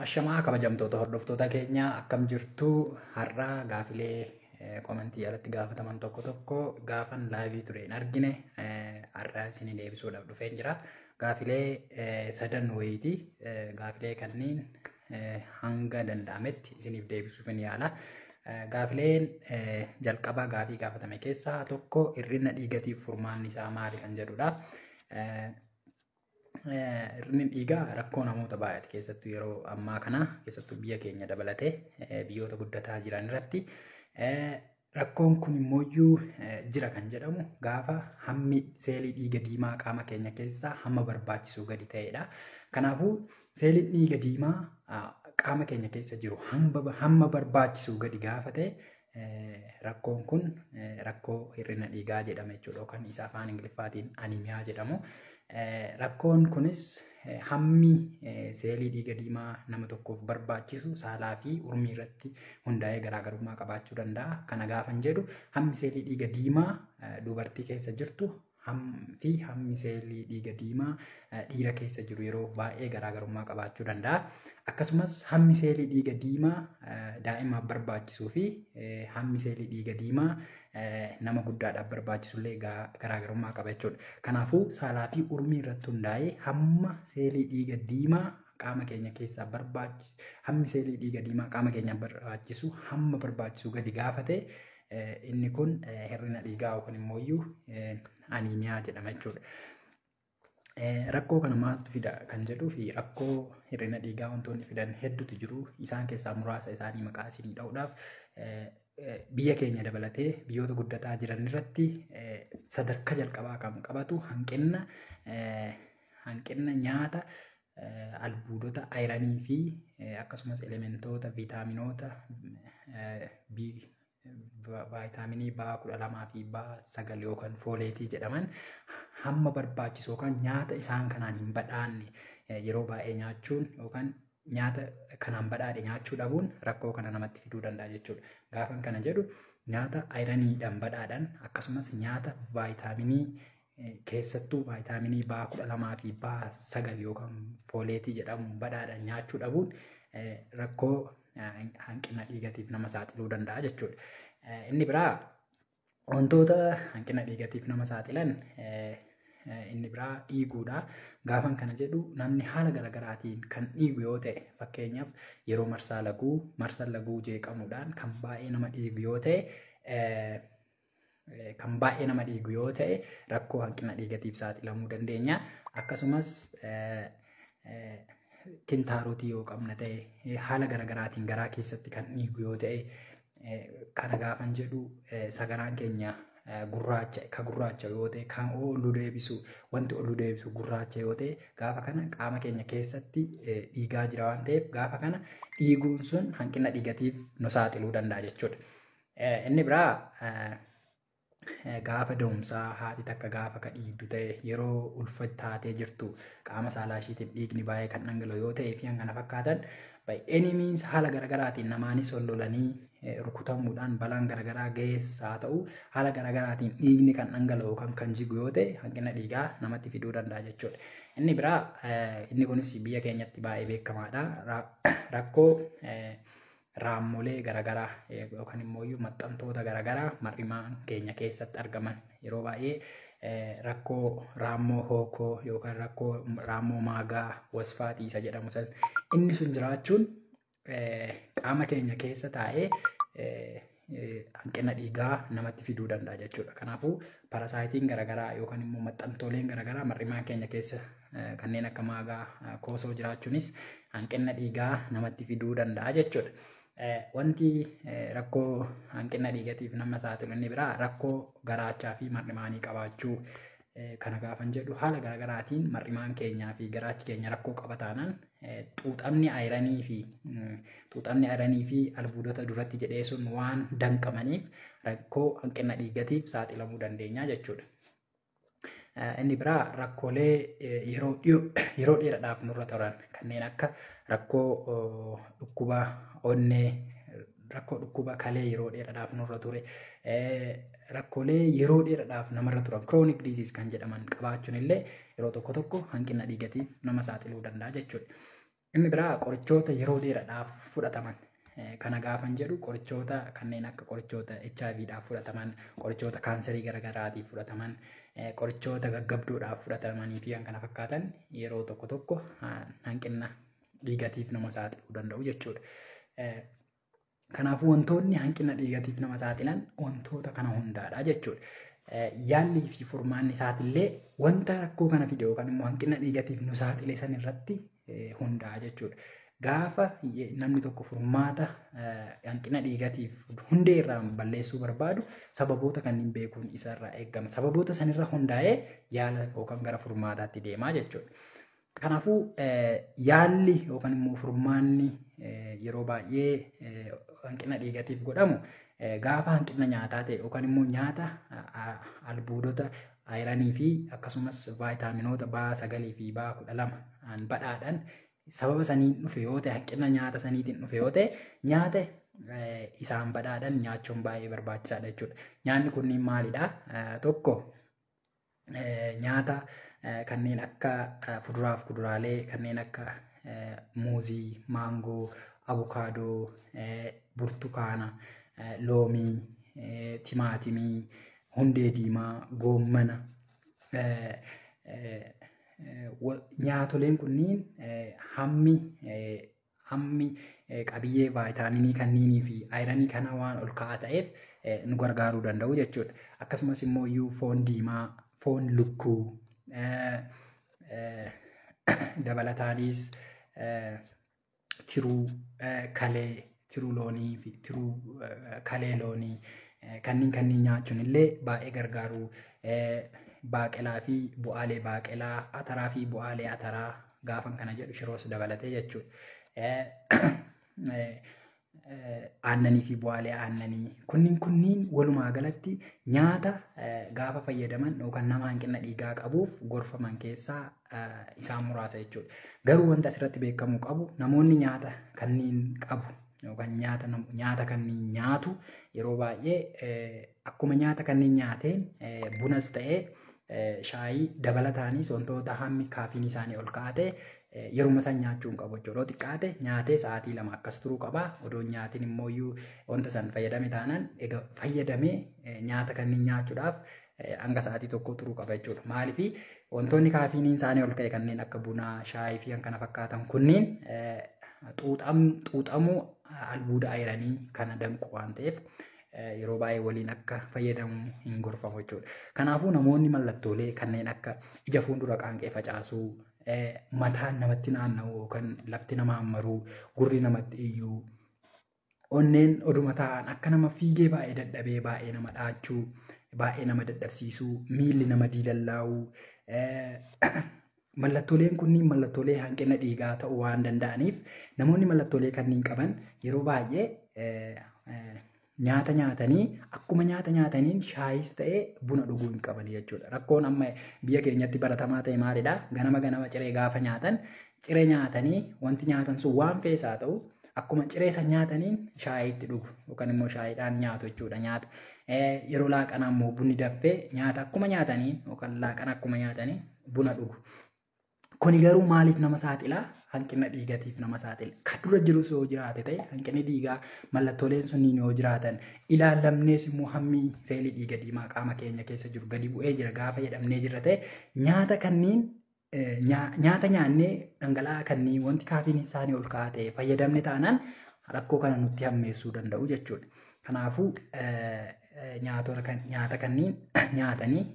Ashamaa kabajamtoota hordoftoota keenyaa, akkam jirtu? Har'a gaafilee commentii jalatti gaafataman tokko tokko gaafan liveii ture hin argine har'a isinii deebisuudhaaf dhufeen jira. Gaafilee sadan wayiiti. Gaafilee kanneen hanga danda'ametti isiniif deebisuuf ni yaala. Gaafileen jalqabaa gaafii gaafatame keessaa tokko hir'ina dhiigatiif furmaanni isaa maali kan jedhudha. Hir'inni dhiigaa rakkoo namoota baay'eeti, keessattuu yeroo ammaa kana, keessattuu biyya keenya dabalatee biyyoota guddataa jiran irratti. Rakkoon kun immoo jira kan jedhamu gaafa hammi seelii dhiiga diimaa qaama keenya keessaa hamma barbaachisu gadi ta'edha. Kanaafuu, seeliin dhiiga diimaa qaama keenya keessa jiru hamma barbaachisu gadi gaafa ta'e, rakkoon kun rakkoo hir'ina dhiigaa jedhama jechuudha, yookaan isa afaan Ingiliffaatiin anemia jedhamu. Rakkoon kunis hammi seelii dhiiga diimaa nama tokkoof barbaachisu saalaa fi umrii irratti hundaa'ee garaagarummaa qabaachuu danda'a. Kana gaafan jedhu, hammi seelii dhiiga diimaa dubartii keessa jirtu fi hammi seelii dhiiga diimaa dhiira keessa jiru yeroo baay'ee garaagarummaa qabaachuu danda'a. Akkasumas hammi seelii dhiiga diimaa daa'imaaf barbaachisuu fi hammi seelii dhiiga diimaa nama guddaadhaaf barbaachisu illee garaagarummaa qaba jechuudha. Kanaafuu, saalaa fi umrii irratti hundaa'ee hamma seelii dhiiga diimaa qaama keenya keessaa barbaachisu, hammi seelii dhiiga diimaa qaama keenyaaf barbaachisu hamma barbaachisu gadi gaafa ta'e, inni kun hir'ina dhiigaa yookaan immoo anemia jedhama jechuudha. Rakkoo kana maaltu fida kan jedhuu fi rakkoo hir'ina dhiigaa wantoonni fidan hedduutu jiru. Isaan keessaa muraasa isaanii maqaa isinii dha'uudhaaf, biyya keenya dabalatee biyyoota guddataa jiran irratti sadarkaa jalqabaa kan qabatu hanqina nyaata albuudota ironii fi akkasumas elementoota viitaaminoota vaayitaaminii B12 fi B9 yookaan folateii jedhaman hamma barbaachisu yookaan nyaata isaan kanaan hin badhaanne yeroo baay'ee nyaachuun yookaan nyaata kanaan badhaadhe nyaachuu dhabuun rakkoo kana namatti fiduu danda'a jechuudha. Gaafan kana jedhu, nyaata ironiidhaan badhaadhan, akkasumas nyaata vaayitaaminii, keessattuu vaayitaaminii B12 fi B9 yookaan folateii jedhamu badhaadhan nyaachuu dhabuun rakkoo hanqina dhiigatiif nama saaxiluu danda'a jechuudha. Inni biraa, wantoota hanqina dhiigatiif nama saaxilan inni biraa dhiiguudha. Gaafan kana jedhu, namni haala garaagaraatiin kan dhiigu yoo ta'e, fakkeenyaaf yeroo marsaa laguu, marsaa laguu jeeqamuudhaan kan baay'ee nama dhiigu yoo ta'e, kan baay'ee nama dhiigu yoo ta'e rakkoo hanqina dhiigatiif saaxilamuu dandeenya. Akkasumas kintaarotii yoo qabna ta'e, haala garaagaraatiin garaa keessatti kan dhiigu yoo ta'e, kana gaafan jedhu sagaraan keenya gurraacha ka gurraacha yoo ta'e, kan olu deebisu, wanti olu deebisu gurraacha yoo ta'e, gaafa kana qaama keenya keessatti dhiigaa jira waan ta'eef, gaafa kana dhiiguun sun hanqina dhiigatiif nu saaxiluu danda'a jechuudha. Inni biraa, gaafa da'umsaa haati takka gaafa ka dhiigdu ta'e, yeroo ulfa taatee jirtu qaama saalaa ishiitiin dhiigni baay'ee kan dhangala'u yoo ta'ee fi kana fakkaatan, by any means haala garaagaraatiin namaanis ol lolanii rukutamuudhaan balaan garaagaraa ga'ees haa ta'u, haala garaagaraatiin dhiigni kan dhangala'u yookaan kan jigu yoo ta'e, hanqina dhiigaa namatti fiduu danda'a jechuudha. Inni biraa, inni kunis biyya keenyatti baay'ee beekamaadha. Rakkoo raammolee garaagaraa yookaan immoo maxxantoota garaagaraa mar'imaan keenya keessatti argaman, yeroo baay'ee rakkoo raammoo hookoo yookaan rakkoo raammoo maagaa wasfaatii isa jedhamu san, inni sun jiraachuun qaama keenya keessa taa'ee hanqina dhiigaa namatti fiduu danda'a jechuudha. Kanaafuu, parasiteiin garaagaraa yookaan immoo maxxantooleen garaagaraa mar'imaan keenya keessa kanneen akka maagaa koosoo jiraachuunis hanqina dhiigaa namatti fiduu danda'a jechuudha. Wanti rakkoo hanqina dhiigatiif nama saaxilu inni biraa rakkoo garaachaa fi mar'imaanii qabaachuu. Kana gaafan jedhu, haala garaagaraatiin mar'imaan keenyaa fi garaachi keenya rakkoo qaba taanaan, xuuxamni ironii fi albuudota duratti jedhee sun waan danqamaniif rakkoo hanqina dhiigatiif saaxilamuu dandeenya jechuudha. Inni biraa, rakkoolee yeroo yeroo dheeraadhaaf nurra turan kanneen akka rakkoo dhukkuba onnee, rakkoo dhukkuba kalee yeroo dheeraadhaaf nurra ture, rakkoolee yeroo dheeraadhaaf namarra turan, chronic disease kan jedhaman qabaachuun illee yeroo tokko tokko hanqina dhiigatiif nama saaxiluu danda'a jechuudha. Inni biraa qorichoota yeroo dheeraadhaaf fudhataman. Kana gaafan jedhu qorichoota kanneen akka qorichoota HIVdhaaf fudhataman, qorichoota kaanserii garaagaraatiif fudhataman, qorichoota gaggabdoodhaaf fudhatamanii fi kan kana fakkaatan yeroo tokko tokko hanqina dhiigatiif nama saaxiluu danda'u jechuudha. Kanaafuu wantoonni hanqina dhiigatiif nama saaxilan wantoota kana hundaadha jechuudha. Yaallii fi furmaanni isaatillee wanta rakkoo kana fide yookaan immoo hanqina dhiigatiif nu saaxile san irratti hundaa'a jechuudha. Gaafa namni tokko furmaata hanqina dhiigatiif hundee irraa balleessuu barbaadu sababoota kanneen beekuun isarraa eegama. Sababoota sanirra hundaa'ee yaala yookaan gara furmaataatti deemaa jechuudha. Kanaafuu yaalli yookaan immoo furmaanni yeroo baay'ee hanqina dhiigatiif godhamu gaafa hanqina nyaataa ta'e yookaan immoo nyaata albuudota ayiranii fi akkasumas vaayitaaminoota B9 fi B12 badhaadhaan sababa saniin dhufe yoo ta'e, hanqina nyaata saniitiin dhufe yoo ta'e, nyaata isaan badhaadhaan nyaachuun baay'ee barbaachisaadha jechuudha. Nyaanni kunniin maalidhaa? Tokko nyaata kanneen akka fuduraa fi kuduraalee kanneen akka muuzii, maangoo, abukaadoo, burtukaana, loomii, timaatimii, hundee diimaa, goommana. Nyaatoleen kunniin hammi qabiyyee vaayitaaminii kanniinii fi ayiranii kana waan ol ka'aa ta'eef nu gargaaruu danda'u jechuudha. Akkasumas immoo iyyuu foon diimaa, foon lukkuu, dabalataanis tiruu kalee, tiruu loonii fi tiruu kalee loonii kanneen nyaachuun illee baay'ee gargaaru. Baaqelaa fi bu'aalee baaqelaa, ataraa fi bu'aalee ataraa gaafan kana jedhu shiroos dabalatee jechuudha. Aannanii fi bu'aalee aannanii kunniin walumaa galatti nyaata gaafa fayyadaman yookaan nama hanqina dhiigaa qabuuf gorfaman keessaa isaan muraasa jechuudha. Garuu wanta asirratti beekamuu qabu namoonni nyaata kanneen qabu yookaan nyaata kanneen nyaatu yeroo baay'ee akkuma nyaata kanneen nyaateen bunas ta'ee shaayii dabalataanis wantoota hammi kaafiin isaanii ol ka'aa ta'e yeruma san nyaachuu hin qabu jechuudha. Yoo xiqqaate nyaatee sa'aatii 2 akkas turuu qaba. Odoo nyaatiin immoo iyyuu wanta san fayyadame taanaan egaa fayyadamee nyaata kanneen nyaachuudhaaf hanga sa'aatii 1 turuu qaba jechuudha. Maaliif wantoonni kaafiiniin isaanii ol ka'e kanneen akka bunaa, shaayii fi kan kana fakkaatan kunniin xuuxamuu albuuda ayiranii kana danqu waan ta'eef yeroo baay'ee waliin akka fayyadamu hin gorfamu jechuudha. Kanaafuu namoonni mallattoolee kanneen akka ija fuuldura qaanqee facaasuu, mataan namatti naanna'u yookaan lafti nama hammaruu, gurri namatti iyyuu, onneen oduma taa'an akka nama fiigee baay'ee dadhabee baay'ee nama dhaachuu, baay'ee nama dadhabsiisuu, miilli nama diilallaa'uu, mallattooleen kunniin mallattoolee hanqina dhiigaa ta'uu waan danda'aniif namoonni mallattoolee kanneen qaban yeroo baay'ee nyaata nyaatanii akkuma nyaata nyaataniin shaayis ta'ee buna dhuguu hin qaban jechuudha. Rakkoon amma biyya keenyatti baratamaa ta'e maalidhaa? Ganama ganama ciree gaafa nyaatan ciree nyaatanii wanti nyaatan sun waan feesaa ta'u akkuma ciree san nyaataniin shaayiitti dhugu yookaan immoo shaayiidhaan nyaatu jechuudha nyaata. Yeroo laaqanaa immoo bunni danfee nyaata akkuma nyaataniin yookaan laaqana akkuma nyaataniin buna dhugu. Kuni garuu maaliif nama saaxilaa? Hanqina dhiigatiif nama saaxila. Kan dura jirus yoo jiraate ta'e hanqinni dhiigaa mallattooleen sunniin yoo jiraatan ilaallamnees immoo hammi seelii dhiiga diimaa qaama keenya keessa jiru gadi bu'ee jira gaafa jedhamnee jirra ta'e nyaata kanneen nyaata nyaannee dhangala'aa kanneen wanti kaafiin isaanii ol ka'aa ta'e fayyadamne taanaan rakkoo kana nutti hammeessuu danda'u jechuudha. Kanaafuu nyaata kanneen nyaatanii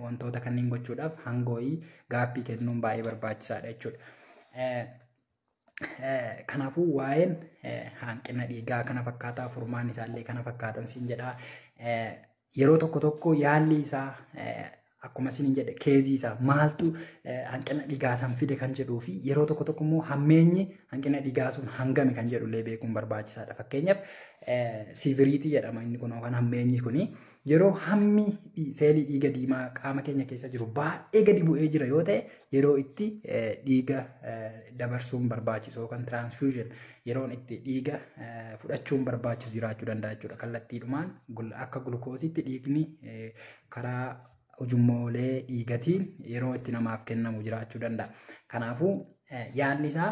wantoota kanneen gochuudhaaf hangooyii gaaffii kennuun baay'ee barbaachisaadha jechuudha. Kanaafuu waa'een hanqina dhiigaa kana fakkaataa furmaan isaallee kana fakkaatan siin jedhaa. Yeroo tokko tokko yaalli isaa akkuma isin jedhe keezii isaa maaltu hanqina dhiigaa san fide kan jedhuu fi yeroo tokko tokko immoo hammeenyi hanqina dhiigaa sun hangami kan jedhullee beekuun barbaachisaadha. Fakkeenyaaf siiviriitii jedhama inni kun yookaan hammeenyi kuni yeroo hammi seelii dhiiga diimaa qaama keenya keessa jiru baay'ee gadi bu'ee jira yoo ta'e yeroo itti dhiiga dabarsuun barbaachisu yookaan transfusion yeroon itti dhiiga fudhachuun barbaachisu jiraachuu danda'a jechuudha. Kallattiidhumaan akka gulukoositti dhiigni karaa ujummoolee dhiigatiin yeroo itti namaaf kennamu jiraachuu danda'a. Kanaafuu yaalli isaa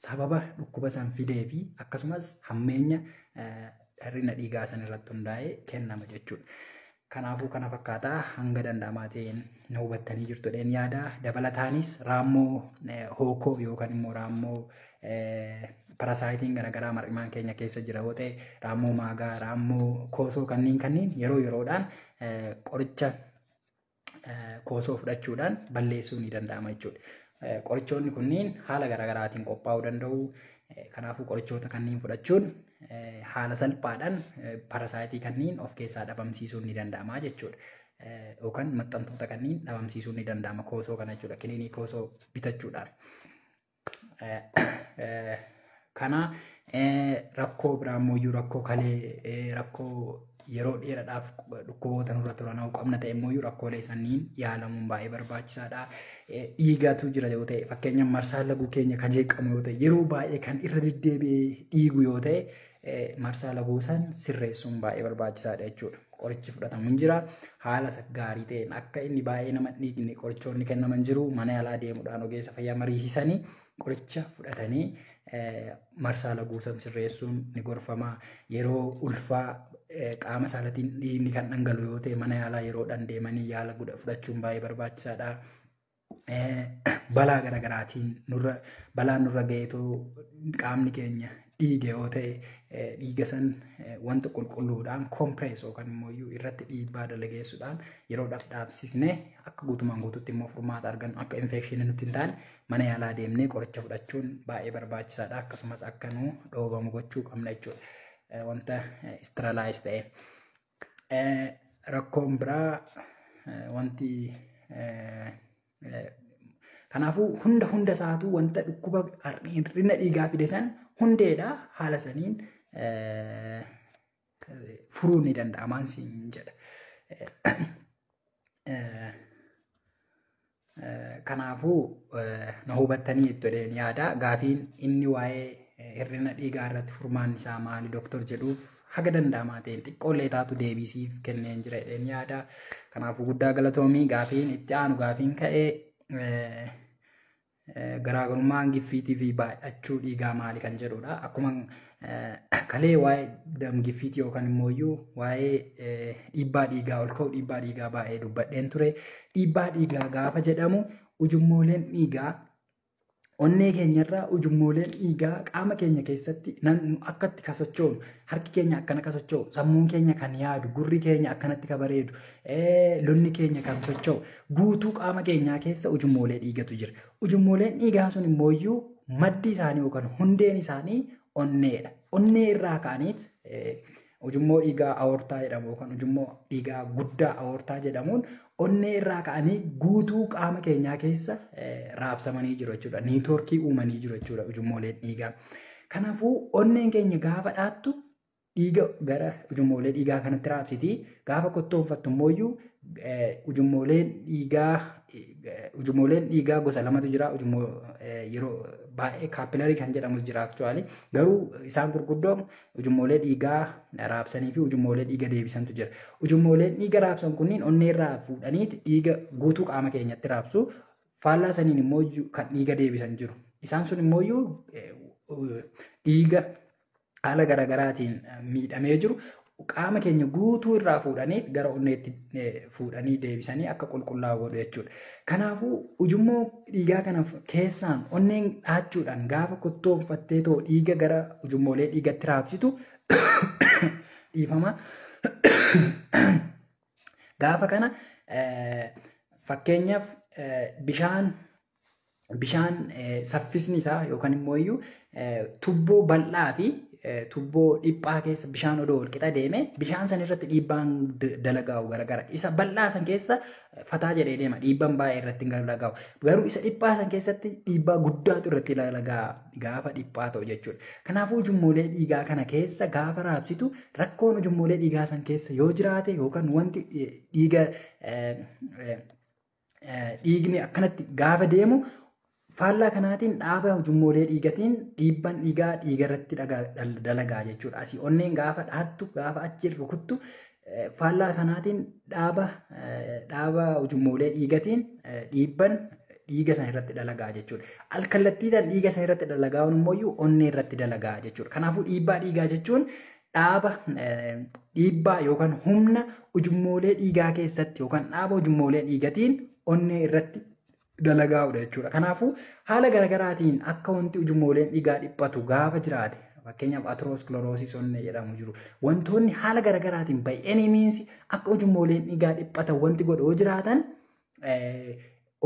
sababa dhukkuba san fidee fi akkasumas hammeenya hir'ina dhiigaa san irratti hundaa'ee kennama jechuudha. Kanaafuu kana fakkaataa hanga danda'amaa ta'een na hubattanii jirtu jedheen yaada. Dabalataanis raammoo hookoo yookaan immoo raammoo parasaayitiin garaagaraa mar'imaan keenya keessa jira yoo ta'e, raammoo maagaa, raammoo koosoo kanneen yeroo yeroodhaan qoricha koosoo fudhachuudhaan balleessuu ni danda'ama jechuudha. Qorichoonni kunniin haala garaagaraatiin qophaa'uu danda'u. Kanaafuu qorichoota kanneen fudhachuun haala salphaadhaan parasaayitii kanneen of keessaa dhabamsiisuun ni danda'ama jechuudha. Yookaan maxxantoota kanneen dhabamsiisuun ni danda'ama koosoo kana jechuudha. Kiniinii koosoo bitachuudhaan. Kana rakkoo biraa immoo rakkoo kalee, rakkoo yeroo dheeraadhaaf dhukkuboota nurra turan hoo qabna ta'e immoo rakkoolee sanniin yaalamuun baay'ee barbaachisaadha. Dhiigatu jira yoo ta'e, fakkeenyaaf marsaan laguu keenya kan jeeqamu yoo ta'e, yeroo baay'ee kan irra deddeebi'ee dhiigu yoo ta'e, marsaa laguu san sirreessuun baay'ee barbaachisaadha jechuudha. Qorichi fudhatamu hin jira. Haala gaarii ta'een akka inni baay'ee nama dhiigne qorichoonni kennaman jiru. Mana yaalaa deemuudhaan ogeessa fayyaa mariisisanii qoricha fudhatanii marsaa laguu san sirreessuun ni gorfama. Yeroo ulfaa qaama saalaatiin dhiigni kan dhangala'u yoo ta'e, mana yaalaa yeroodhaan deemanii yaala fudhachuun baay'ee barbaachisaadha. Balaa garaagaraatiin nurra balaan nurra ga'eetoo qaamni keenya dhiige yoo ta'e, dhiiga san wanta qulqulluudhaan compress yookaan immoo irratti dhiibbaa dalageessuudhaan yeroodhaaf dhaabsisnee akka guutumaan guututti immoo furmaata argannu, akka infekshinii nutti hin taane mana yaalaa deemnee qoricha fudhachuun baay'ee barbaachisaadha. Akkasumas akka nu dhoobamu gochuu qabna jechuudha. Wanta sterilize ta'e. Rakkoon biraa wanti kanaafuu hunda isaatu wanta dhukkuba hir'ina dhiigaa fide san hundeedha haala saniin furuun ni danda'amaan siin jedha. Kanaafuu na hubattanii jedheen yaada. Gaafiin inni waa'ee hir'ina dhiigaa irratti furmaanni isaa maali doktor jedhuuf haga danda'amaa ta'een xiqqoollee taatu deebisiif kenneen jira jedheen yaada. Kanaafuu guddaa galatoomii. Gaafiin itti aanu gaafiin ka'ee garaagarummaan giffiitii fi baay'achuu dhiigaa maali kan jedhudha. Akkuma kalee waa'ee damgiffiitii yookaan immoo waa'ee dhiibbaa dhiigaa ol ka'u dhiibbaa dhiigaa baay'ee dubbadheen ture. Dhiibbaa dhiigaa gaafa jedhamu ujummooleen dhiigaa onnee keenyarraa ujummooleen dhiigaa qaama keenya keessatti akkatti ka socho'u, harki keenya akkana ka socho'u, sammuun keenya kan yaadu, gurri keenya akkanatti ka bareedu, lonni keenya kan socho'u, guutuu qaama keenyaa keessa ujummoolee dhiigatu jira. Ujummooleen dhiigaa sun immoo maddi isaanii yookaan hundeen isaanii onneedha. Onnee irraa ka'aniit ujummoo dhiigaa aortaa jedhamu yookaan ujummoo dhiigaa guddaa aortaa jedhamuun onnee irraa ka'anii guutuu qaama keenyaa keessa raabsamanii jiru jechuudha. Niitoorkii uumanii jiru jechuudha ujummooleen dhiigaa. Kanaafuu onneen keenya gaafa dhaattu dhiiga gara ujummoolee dhiigaa kanatti raabsiti. Gaafa kottoonfattu immoo ujummooleen dhiigaa gosa lamatu jira. Ujummoo yeroo baay'ee kaapilarii kan jedhamus jira actually. Garuu isaan gurguddoon ujummoolee dhiigaa raabsanii fi ujummoolee dhiiga deebisantu jira. Ujummooleen dhiiga raabsan kunniin onnee irraa fuudhanii dhiiga guutuu qaama keenyatti raabsu. Faallaa saniin immoo kan dhiiga deebisan jiru. Isaan sun immoo dhiiga haala garaagaraatiin miidhamee jiru qaama keenya guutuu irraa fuudhanii gara onneetti fuudhanii deebisanii akka qulqullaa'u godhu jechuudha. Kanaafuu ujummoo dhiigaa kana keessaan onneen dhaachuudhaan gaafa kottoonfattee too dhiiga gara ujummoolee dhiigatti raabsitu, dhiifama. Gaafa kana fakkeenyaaf bishaan saffisni isaa yookaan immoo iyyuu tubboo bal'aa fi tubboo dhiphaa keessa bishaan odoo walqixa deeme, bishaan san irratti dhiibbaan dalagaa'u garagara. Isa bal'aa san keessa fataa jedhee deema, dhiibbaan baay'ee irratti hin dalagaa'u. Garuu isa dhiphaa san keessatti dhiibbaa guddaatu irratti dalagaa gaafa dhiphaa ta'u jechuudha. Kanaafuu ujummoolee dhiigaa kana keessa gaafa raabsitu rakkoon ujummoolee dhiigaa san keessa yoo jiraate yookaan wanti dhiiga dhiigni akkanatti gaafa deemu faallaa kanaatiin dhaaba ujummoolee dhiigatiin dhiibban dhiigaa dhiiga irratti dalagaa jechuudha. Asii onneen gaafa dhaattu, gaafa achi rukuttu, faallaa kanaatiin dhaaba ujummoolee dhiigatiin dhiibban dhiiga sana irratti dalagaa jechuudha. Alkallattiidhaan dhiiga sana irratti dalagaa immoo onnee irratti dalagaa jechuudha. Kanaafuu dhiibbaa dhiigaa jechuun dhaaba dhiibbaa yookaan humna ujummoolee dhiigaa keessatti yookaan dhaaba ujummoolee dhiigatiin onnee irratti dalagaa'udha jechuudha. Kanaafuu haala garaagaraatiin akka wanti ujummooleen dhiigaa dhiphatu gaafa jiraate, fakkeenyaaf atherosclerosis onnee jedhamu jiru. Wantoonni haala garaagaraatiin by any means akka ujummooleen dhiigaa dhiphatan wanti godhu jiraatan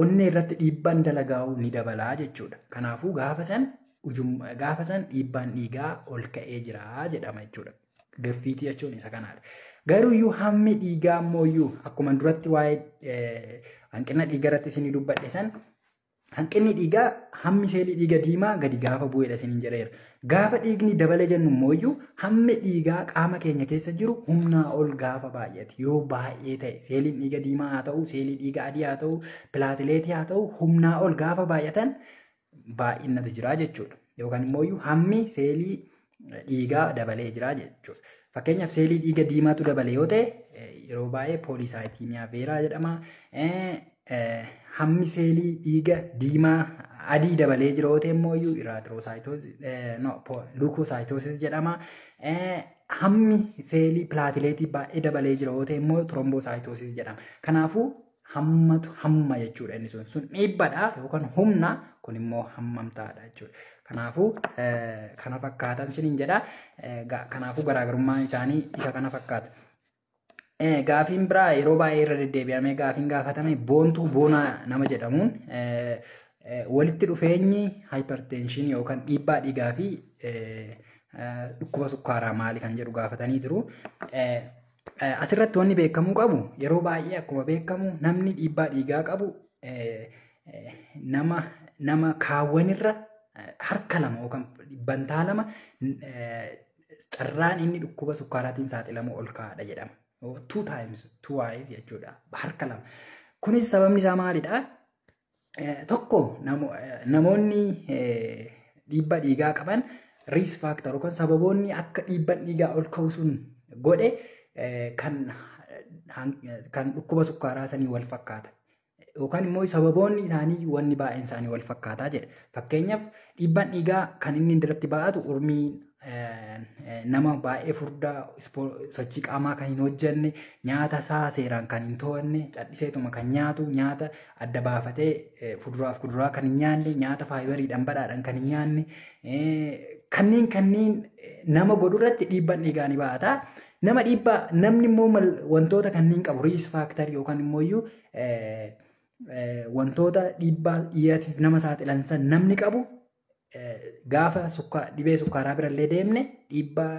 onnee irratti dhiibbaan dalagaa'u ni dabalaa jechuudha. Kanaafuu gaafa san dhiibbaan dhiigaa ol ka'ee jira jedhama jechuudha. Gaffiitii jechuun isa kanaadha. Garuuyyuu hammi dhiigaa ammoo akkuma duratti waa'ee hanqina dhiigaa irratti isinii dubbadhe san, hanqinni dhiigaa hammi seelii dhiiga diimaa gadi gaafa bu'eedha isiniin jedheera. Gaafa dhiigni dabale jennu immoo hammi dhiigaa qaama keenya keessa jiru humnaa ol gaafa baay'ate, yoo baay'ee ta'e, seeliin dhiiga diimaa haa ta'u, seelii dhiiga adii haa ta'u, pilaatileetii haa ta'u, humnaa ol gaafa baay'atan baay'inatu jira jechuudha. Yookaan immoo hammi seelii dhiigaa dabalee jira jechuudha. Fakkeenyaaf seelii dhiiga diimaatu dabale yoo ta'e yeroo baay'ee polycythemia vera jedhama. Hammi seelii dhiiga diimaa adii dabalee jira yoo ta'e immoo leukocytosis jedhama. Hammi seelii pilaatileetii baay'ee dabalee jira yoo ta'e immoo thrombocytosis jedhama. Kanaafuu hammatu hamma jechuudha inni sun. Sun dhiibbadha yookaan humna, kun immoo hammamtaadha jechuudha. Kanaafuu kana fakkaatan siniin jedha. Kanaafuu garaagarummaan isaanii isa kana fakkaata. Gaafiin biraa yeroo baay'ee irra deddeebi'amee gaafiin gaafatame Boontuu Boonaa nama jedhamuun walitti dhufeenyi hypertension yookaan dhiibbaa dhiigaa fi dhukkuba sukkaaraa maali kan jedhu gaafatanii jiru. Asirratti wanni beekamuu qabu, yeroo baay'ee akkuma beekamu namni dhiibbaa dhiigaa qabu nama kaawwanirra harka lama yookaan dhibbantaa lama carraan inni dhukkuba sukkaaraatiin saaxilamu ol ka'aadha jedhama. 2 times 2 jechuudha, harka lama. Kunis sababni isaa maalidha? Tokko, namoonni dhiibbaa dhiigaa qaban risk factor yookaan sababoonni akka dhiibbaan dhiigaa ol ka'u sun godhe kan dhukkuba sukkaaraa sanii wal fakkaata. Yookaan immoo sababoonni isaanii wanni baay'een isaanii wal fakkaataa jedha. Fakkeenyaaf dhiibbaan dhiigaa kan inni irratti ba'atu urmii nama baay'ee furdaa, sochii qaamaa kan hin hojjenne, nyaata isaa seeraan kan hin to'anne, calliseetuma kan nyaatu, nyaata adda baafatee fuduraaf kuduraa kan hin nyaanne, nyaata faayibariidhaan badhaadhaan kan hin nyaanne, kanneen nama godhu irratti dhiibbaan dhiigaa ni ba'ata. Nama dhiibbaa namni immoo wantoota kanneen qabu risk factor yookaan immoo wantoota dhiibbaa dhiigaatiif nama saaxilan san namni qabu gaafa dhibee sukkaaraa birallee deemne dhiibbaa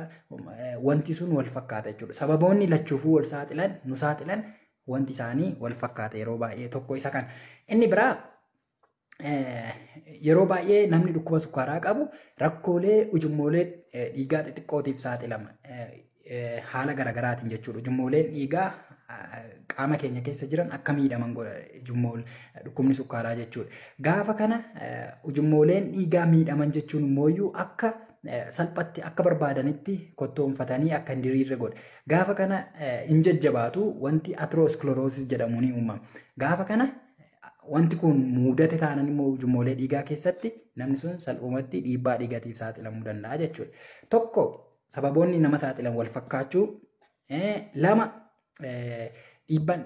wanti sun wal fakkaata jechuudha. Sababoonni lachuufuu wal saaxilan nu saaxilan wanti isaanii wal fakkaata yeroo baay'ee, tokko isa kana. Inni biraa yeroo baay'ee namni dhukkuba sukkaaraa qabu rakkoolee ujummoolee dhiigaa xixiqqootiif saaxilama. Haala garaagaraatiin jechuudha. Ujummooleen dhiigaa qaama keenya keessa jiran akka miidhaman godha dhukkubni sukkaaraa jechuudha. Gaafa kana ujummooleen dhiigaa miidhaman jechuun immoo akka salphatti akka barbaadanitti kottoonfatanii akka hin diriirre godha. Gaafa kana hin jajjabaatu, wanti atherosclerosis jedhamu ni uumama. Gaafa kana wanti kun mudate taanan immoo ujummoolee dhiigaa keessatti namni sun salphumatti dhiibbaa dhiigatiif saaxilamuu danda'a jechuudha. Tokko, sababoonni nama saaxilan wal fakkaachuu. Lama, dhiibbaan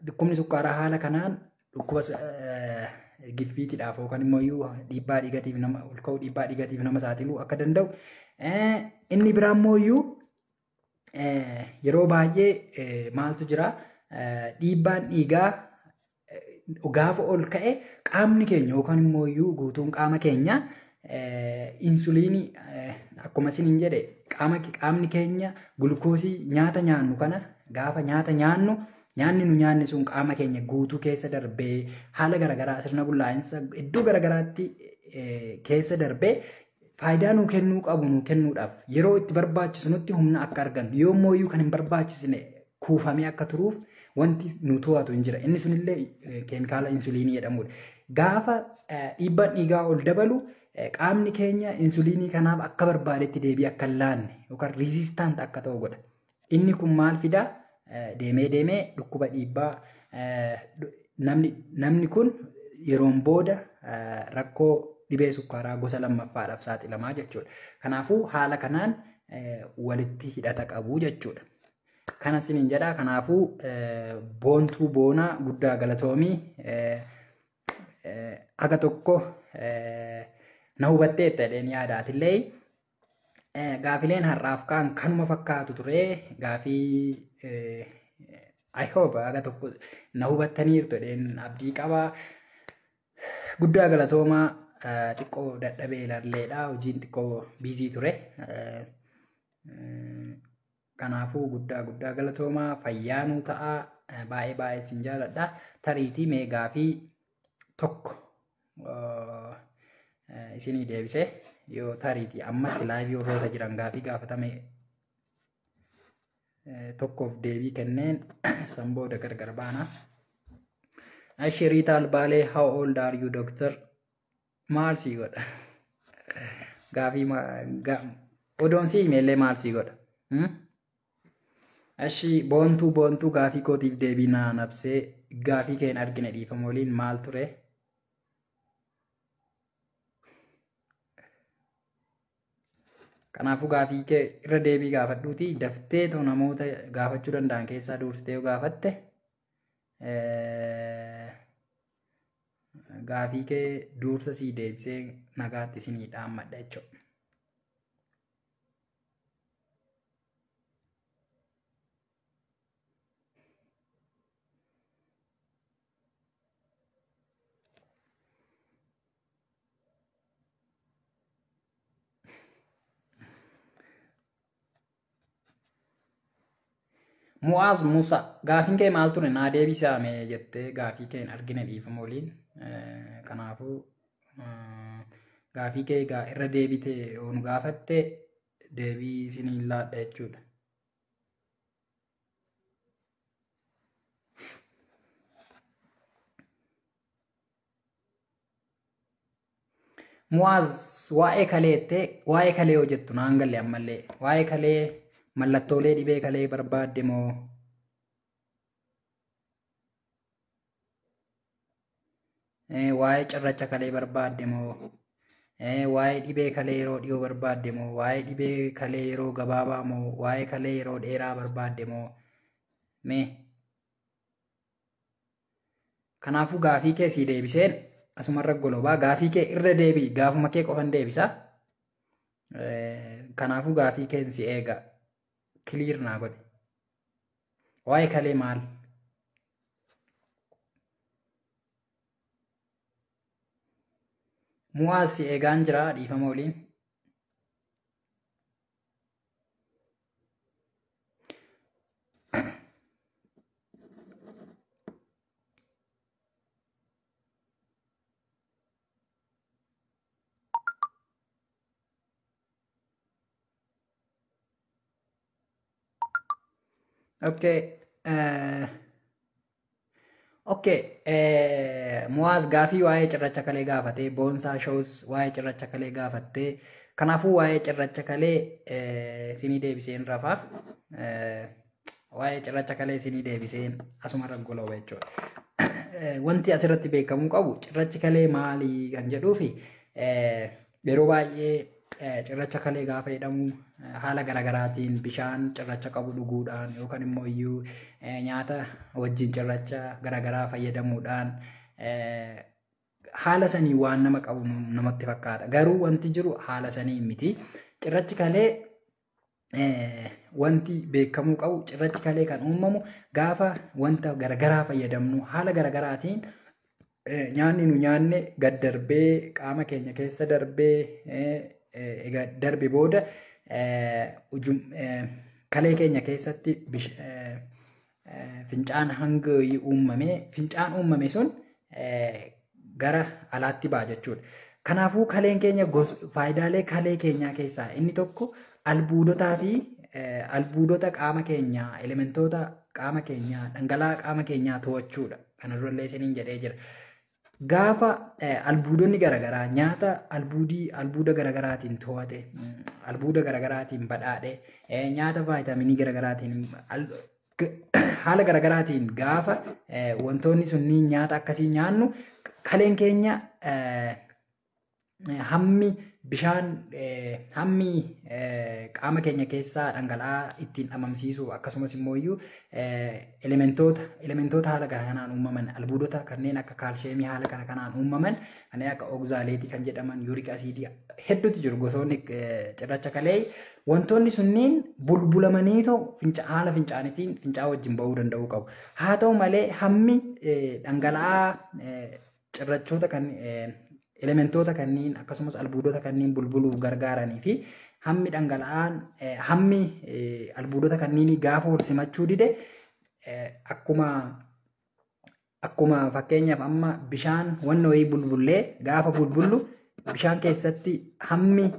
dhukkubni sukkaaraa haala kanaan dhukkuba giffiitiidhaaf yookaan immoo dhiibbaa dhiigatiif nama ol ka'uu dhiibbaa dhiigatiif nama saaxiluu akka danda'u. Inni biraa immoo yeroo baay'ee maaltu jira, dhiibbaan dhiigaa gaafa ol ka'e qaamni keenya yookaan immoo guutuun qaama keenya insuliinii, akkuma isiniin jedhe, qaamni keenya gulukoosii nyaata nyaannu kana gaafa nyaata nyaannu, nyaanni nu nyaanne sun qaama keenya guutuu keessa darbee haala garaagaraa sirna bullaa'insa iddoo garaagaraatti keessa darbee faayidaa nuu kennuu qabu nuu kennuudhaaf yeroo itti barbaachisu nutti humna akka argannu, yoo immoo kan hin barbaachisne kuufamee akka turuuf wanti nu to'atu hin jira. Inni sunillee keemikaala insuliinii jedhamudha. Gaafa dhiibbaan dhiigaa ol dabalu qaamni keenya insuliinii kanaaf akka barbaadetti deebii akka hin laanne yookaan resistant akka ta'u godha. Inni kun maal fidaa? Deemee deemee dhukkuba dhiibbaa namni kun yeroon booda rakkoo dhibee sukkaaraa gosa lammaffaadhaaf saaxilamaa jechuudha. Kanaafuu haala kanaan walitti hidhata qabu jechuudha. Kana isiniin jedha. Kanaafuu boontuu boonaa guddaa galatoomii haga tokko na hubatteetta jedheen yaadaatillee. Gaafileen har'aaf kaan kanuma fakkaatu ture. Gaafii I hope haga tokko na hubattaniirtu jedheen abdii qaba. Guddaa galatoomaa. Xiqqoo dadhabee ilalleedha. Hojiin xiqqoo biizii ture. Kanaafuu guddaa guddaa galatoomaa. Fayyaa nuu ta'a. Baay'ee baay'ee isin jaaladha. Tariitii mee gaafii tokko isinii deebisee yoo tariitii ammatti laayivii warroota jiran gaafii gaafatame tokkoof deebii kenneen san booda gargar baana. Ashiriita Albaalee, how old are you doctor? Maal sii godha? Gaafii odoon sii himellee maal sii godha? Ashi boontuu boontuu gaafii kootiif deebii naa nabsee gaafii keen argine dhiifama waliin maal ture? Kanaafuu gaafii kee irra deebii gaafadhuuti daftee too namoota gaafachuu danda'an keessaa dursitee yoo gaafatte gaafii kee dursa sii deebisee nagaatti isinii dhaammadha jechuudha. Mu'aaz Musa gaafiin kee maal ture naa deebisaame jettee gaafii kee hin argine dhiifama waliin. Kanaafuu gaafii kee irra deebitee yoo nu gaafatte deebii isiniin laadha jechuudha. Mu'aaz waa'ee kaleettee waa'ee kalee yoo jettu naan galle ammallee waa'ee kalee mallattoolee dhibee kalee barbaadde moo waa'ee cirracha kalee barbaadde moo waa'ee dhibee kalee yeroo dhiyoo barbaadde moo waa'ee dhibee kalee yeroo gabaabaa moo waa'ee kalee yeroo dheeraa barbaadde moo mee kanaafuu gaafii kee sii deebiseen asumarra golobaa gaafii kee irra deebii gaafuma kee qofan deebisa. Kanaafuu gaafii keen si eega. Clear naa godhe. Waa'ee kalee maal? Mu'aaz si eegaan jira dhiifama waliin. Okay. Okay. Mu'aaz gaafii waa'ee cirracha kalee gaafatee Boonsaa Shows waa'ee cirracha kalee gaafattee kanaafuu waa'ee cirracha kalee isinii deebiseen rafaa. Waa'ee cirracha kalee isinii deebiseen asumarra golooba jechuudha. Wanti asirratti beekamuu qabu cirrachi kalee maalii kan jedhuu fi yeroo baay'ee cirracha kalee gaafa jedhamu haala garaagaraatiin bishaan cirracha qabu dhuguudhaan yookaan immoo iyyuu nyaata wajjin cirracha garaagaraa fayyadamuudhaan haala sanii waan nama qabu namatti fakkaata. Garuu wanti jiru haala sanii miti. Cirrachi kalee wanti beekamuu qabu cirrachi kalee kan uumamu gaafa wanta garaagaraa fayyadamnu haala garaagaraatiin nyaanni nu nyaanne gad darbee qaama keenya keessa darbee egaa darbe booda kalee keenya keessatti fincaan hanga uumame fincaan uumame sun gara alaatti ba'a jechuudha. Kanaafuu kaleen keenya faayidaalee kalee keenyaa keessaa inni tokko albuudotaa fi albuudota qaama keenyaa elementoota qaama keenyaa dhangala'aa qaama keenyaa to'achuudha. Kana durallee isiniin jedhee jira. Gaafa albuudonni garaagaraa nyaata albuudii albuuda garaagaraatiin to'ate albuuda garaagaraatiin badhaadhe nyaata vaayitaaminii garaagaraatiin Haala garaagaraatiin gaafa wantoonni sunniin nyaata akkasii nyaannu, kaleen keenya hammi bishaan, hammi qaama keenya keessaa dhangala'aa ittiin dhabamsiisu, akkasumas immoo iyyuu elementoota haala kana kanaan uumaman, albuudota kanneen akka kaalsheemii haala kana kanaan uumaman, kanneen akka oxalateii kan jedhaman, uric acidii hedduutu jiru gosoonni cirracha kalee. Wantoonni sunniin bulbulamaniitoo haala fincaaniitiin fincaa wajjin bahuu danda'uu qabu. Haa ta'u malee, hammi dhangala'aa cirrachoota kan elementoota kanneen akkasumas albuudota kanneen bulbuluuf gargaaranii fi hammi dhangala'aan hammi albuudota kanneenii gaafa wal simachuu dide, akkuma fakkeenyaaf amma bishaan wanna wayii bulbullee gaafa bulbullu, bishaan keessatti hammi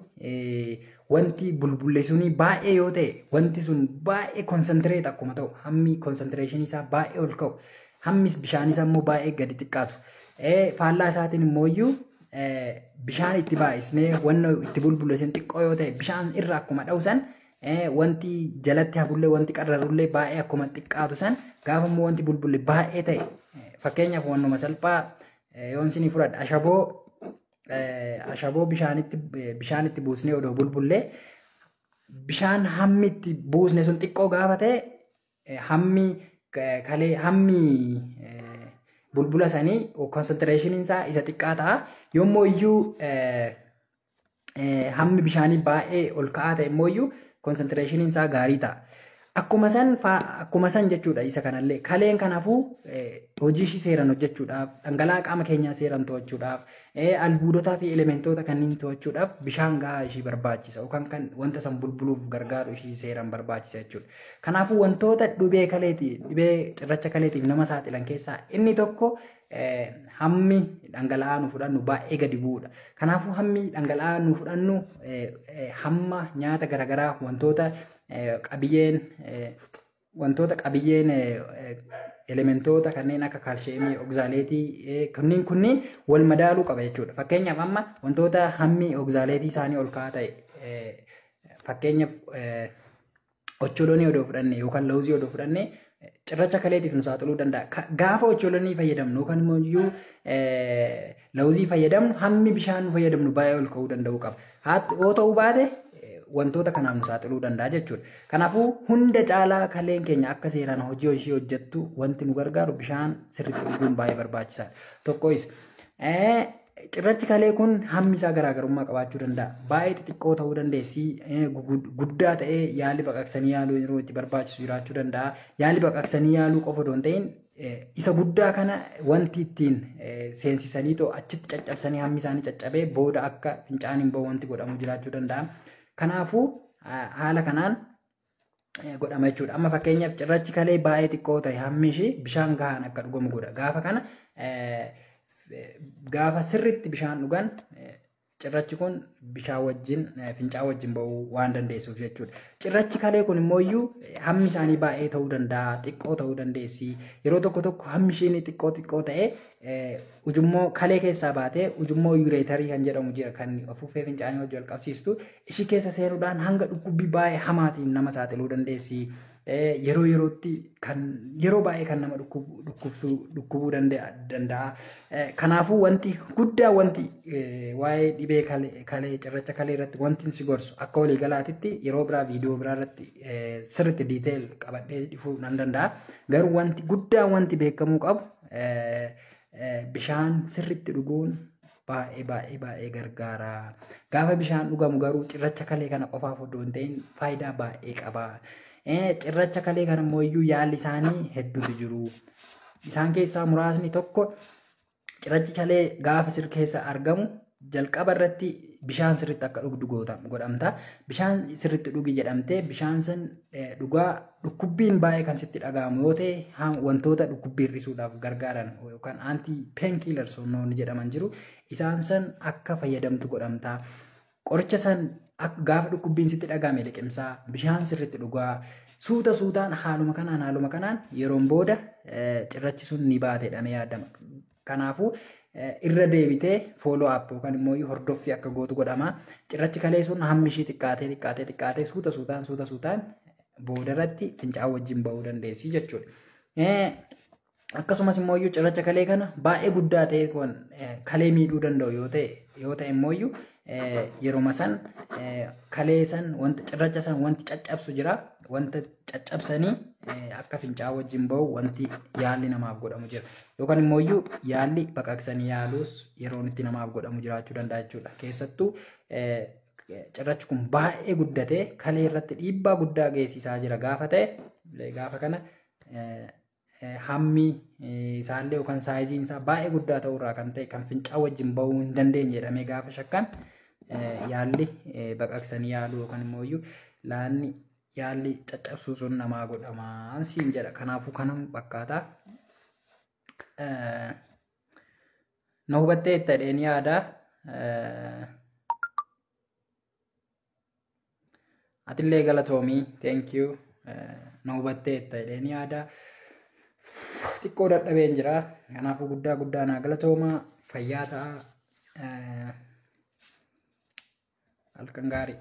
wanti bulbulle sunii baay'ee yoo ta'e, wanti sun baay'ee concentrate akkuma ta'u, hammi concentrationii isaa baay'ee ol ka'u, hammi bishaan isaa immoo baay'ee gadi xiqqaatu. Faallaa isaatiin immoo iyyuu bishaan itti baay'isnee wanna itti bulbulle sun xiqqoo yoo ta'e, bishaan irra akkuma dha'u san wanti jalatti hafullee, wanti qarrarullee baay'ee akkuma xiqqaatu san, gaafa immoo wanti bulbulle baay'ee ta'e, fakkeenyaaf wannuma salphaa yoon isinii fudhadha, ashaboo bishaanitti buusnee odoo bulbullee, bishaan hammi itti buusne sun xiqqoo gaafa ta'e, hammi kalee hammi bulbula sanii concentrationiin isaa isa xiqqaa ta'a. Yommuu iyyuu hammi bishaanii baay'ee ol ka'aa ta'e immoo iyyuu concentrationiin isaa gaarii ta'a. Akkuma san jechuudha isa kanallee. Kaleen kanaafuu hojii ishii seeraan hojjechuudhaaf, dhangala'aa qaama keenyaa seeraan to'achuudhaaf, albuudotaa fi elementoota kanneen to'achuudhaaf bishaan gahaa ishii barbaachisa yookaan kan wanta san bulbuluuf gargaaru ishii seeraan barbaachisa jechuudha. Kanaafuu wantoota dhibee kaleeti, dhibee cirracha kaleetiif nama saaxilan keessaa inni tokko hammi dhangala'aa nu fudhannu baay'ee gadi bu'uudha. Kanaafuu hammi dhangala'aa nu fudhannu hamma nyaata garaagaraa, wantoota qabiyyeen elementoota kanneen akka kaalsheemii, oxalateii kunniin wal madaaluu qaba jechuudha. Fakkeenyaaf amma wantoota hammi oxalateii isaanii ol ka'aa ta'e, fakkeenyaaf ocholoonii odoo fudhanne yookaan lawuzii odoo fudhanne, cirracha kaleetiif nu saaxiluu danda'a. Gaafa ocholoonii fayyadamnu yookaan immoo iyyuu lawuzii fayyadamnu, hammi bishaan nu fayyadamnu baay'ee ol ka'uu danda'uu qaba. Yoo ta'uu baate wantoota kanaaf nu saaxiluu danda'a jechuudha. Kanaafuu hunda caalaa kaleen keenya akka seeraan hojii ishee hojjettu wanti nu gargaaru bishaan sirriitti dhuguun baay'ee barbaachisaadha. Tokko isa. Cirrachi kalee kun hammi isaa garaagarummaa qabaachuu danda'a. Baay'ee xixiqqoo ta'uu dandeessi. Guddaa ta'ee yaalli baqaqsanii yaaluu yeroo itti barbaachisu jiraachuu danda'a. Yaalli baqaqsanii yaaluu qofa odoo hin ta'in, isa guddaa kana wanti ittiin seensisanii too achitti caccabsanii hammi isaanii caccabee booda akka fincaan hin bahu wanti godhamu jiraachuu danda'a. Kanaafuu haala kanaan godhama jechuudha. Amma fakkeenyaaf cirrachi kalee baay'ee xiqqoo ta'e hammi ishee bishaan gahaan akka dhugamu godha. Gaafa kana gaafa sirriitti bishaan dhugan, cirrachi kun bishaan wajjin fincaa wajjin bahuu waan dandeessuuf jechuudha. Cirrachi kalee kun immoo iyyuu hammi isaanii baay'ee ta'uu danda'a, xiqqoo ta'uu dandeessi. Yeroo tokko tokko hammi isheen xiqqoo xiqqoo ta'ee ujummoo kalee keessaa baatee ujummoo ureterii kan jedhamu jira, kan afuuffee fincaanii wajjin wal qabsiistu, ishii keessa seenuudhaan hanga dhukkubbii baay'ee hamaatiin nama saaxiluu dandeessi. Yeroo yerootti kan yeroo baay'ee kan nama dhukkubsuu dhukkubuu danda'a. Kanaafuu wanti guddaa, wanti waa'ee dhibee kalee, cirracha kalee irratti wanti si gorsu, akka waliigalaatitti yeroo biraa viidiyoo biraa irratti sirriitti detail qabadhee dhufuu nan danda'a. Garuu wanti guddaa, wanti beekamuu qabu, bishaan sirriitti dhuguun baay'ee baay'ee baay'ee gargaara. Gaafa bishaan dhugamu garuu cirracha kalee kana qofaaf odoo hin ta'in faayidaa baay'ee qaba. Cirracha kalee kana immoo iyyuu yaalli isaanii hedduutu jiru. Isaan keessaa muraasni tokko, cirrachi kalee gaafa sir keessa argamu jalqaba irratti bishaan sirriitti akka dhugdu godhamta. Bishaan sirriitti dhugi jedhamtee bishaan san dhugaa, dhukkubbiin baay'ee kan sitti dhaga'amu yoo ta'e, wantoota dhukkubbii hir'isuudhaaf gargaaran yookaan anti painkillers jedhaman jiru. Isaan san akka fayyadamtu godhamta. Qoricha san gaafa dhukkubbiin sitti dhaga'ame liqimsaa, bishaan sirriitti dhugaa, suuta suutaan haaluma kanaan yeroon booda cirrachi sun ni baate jedhamee yaadama. Kanaafuu irra deebitee follow up yookaan immoo hordoffii akka gootu godhama. Cirrachi kalee sun hammi ishii xiqqaatee xiqqaatee xiqqaatee suuta suutaan suuta suutaan Boodarratti fincaan wajjin ba'uu dandeessi jechuudha. Akkasumas immoo cirracha kalee kana baay'ee guddaa ta'e kan kalee miidhuu danda'u yoo ta'e immoo yeruma san kalee san, wanta cirracha san wanti caccabsu jira. Wanta caccabsanii akka fincaan wajjin ba'u wanti yaalli namaaf godhamu jira. Yookaan immoo yaalli baqaqsanii yaaluus yeroon itti namaaf godhamu jiraachuu danda'a jechuudha. Keessattuu cirrachi kun baay'ee guddatee kalee irratti dhiibbaa guddaa geessisaa jira gaafa ta'e, gaafa kana hammi isaallee yookaan saayiziin isaa baay'ee guddaa ta'urraa kan ta'e kan fincaan wajjin ba'uu hin dandeenye jedhamee gaafa shakkan, yaalli baqaqsanii yaaluu yookaan immoo laanni yaalli caccabsuu sun namaa godhamaa siin jedha. Kanaafuu kana fakkaataa. Na hubattee itti jedheen yaada. Atillee galatoomii, thank you. Na hubattee itti jedheen yaada. Xiqqoo dadhabeen jira. Kanaafuu guddaa guddaa naa galatooma. Fayyaa ta'a. Halkan gaarii.